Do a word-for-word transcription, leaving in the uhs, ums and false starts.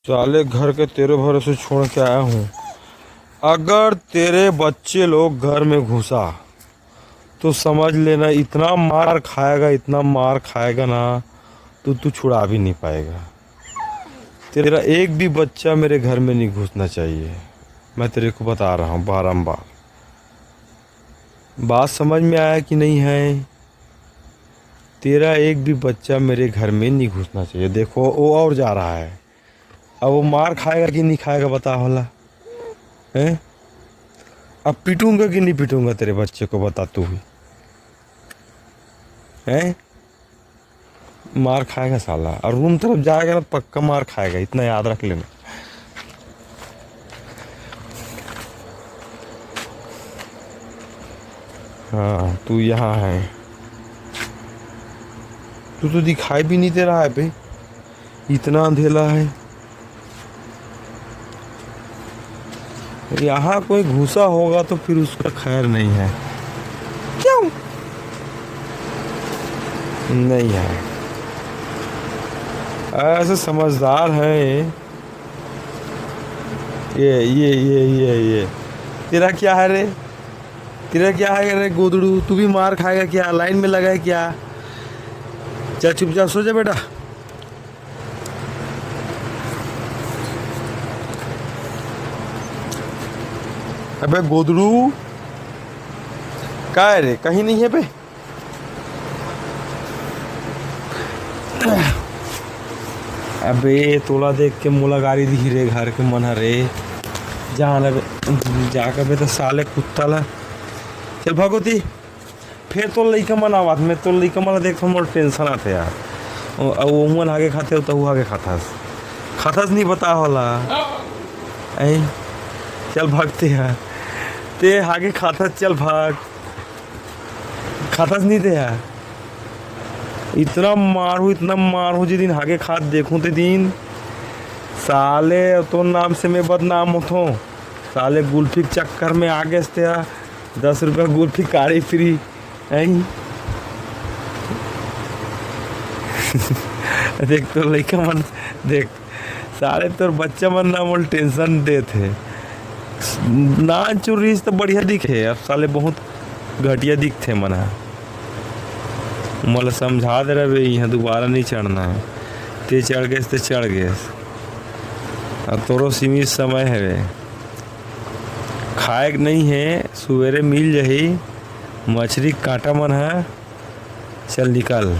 साले घर के तेरे भरोसे छोड़ के आया हूँ। अगर तेरे बच्चे लोग घर में घुसा तो समझ लेना, इतना मार खाएगा, इतना मार खाएगा ना, तू तू छुड़ा भी नहीं पाएगा। तेरा एक भी बच्चा मेरे घर में नहीं घुसना चाहिए, मैं तेरे को बता रहा हूँ बारंबार। बात समझ में आया कि नहीं है? तेरा एक भी बच्चा मेरे घर में नहीं घुसना चाहिए। देखो, वो और जा रहा है। अब वो मार खाएगा कि नहीं खाएगा, बता होला? हैं? अब पीटूंगा कि नहीं पीटूंगा तेरे बच्चे को, बता तू ही। हैं? मार खाएगा साला, और रूम तरफ जाएगा ना, पक्का मार खाएगा, इतना याद रख लेना। हाँ, तू यहाँ है, तू तो दिखाई भी नहीं दे रहा है बे, इतना अंधेला है। यहाँ कोई घुसा होगा तो फिर उसका खैर नहीं है। क्यों? नहीं है, ऐसे समझदार है ये। ये ये ये ये ये तेरा क्या है रे? तेरा क्या है रे गोदड़ू? तू भी मार खाएगा क्या? लाइन में लगा है क्या? जा चुपचाप सो जा बेटा। अबे गोदड़ू, का है रे? कहीं नहीं है बे। अबे तोला देख के मोला गारी दिही रे घर के मन ह रे। जान अबे, जाके बे तो साले कुत्ता ला। चल भागो ती। फेर तोर लइका मन आवत, मैं तोर लइका मन ला देखथों, मोर टेंशन आथे यार। अउ ओमन आगे खाथे, अउ तहू आगे खाथस। खाथस नहीं बता होला। ऐ, चल भागते यार। ते आगे खाथस, चल भाग। खाथस नहीं ते यार। इतना मारहूँ, इतना मारहूँ, जे दिन आगे खात देखूँ ते दिन। साले, तोर नाम से मैं बदनाम होथों। साले गुल्फी के चक्कर में आ गेस ते यार। दस रुपया गुल्फी काड़ी फ्री, हैं? देख तो लइका मन, देख, साले तोर बच्चा मन ना मोल टेंशन देत हे। नान चुर्रीस तो बढ़िया दिखे, अब साले बहुत घटिया दिखथे मन ह। मोला समझा दे रहे, यहाँ दोबारा नहीं चढ़ना है। ते चढ़ गेस, ते चढ़ गेस। अब तोरो सीमित समय हवे। खाए के नहीं है, सुबेरे मिल जाही मछरी के कांटा मन ह। चल निकल,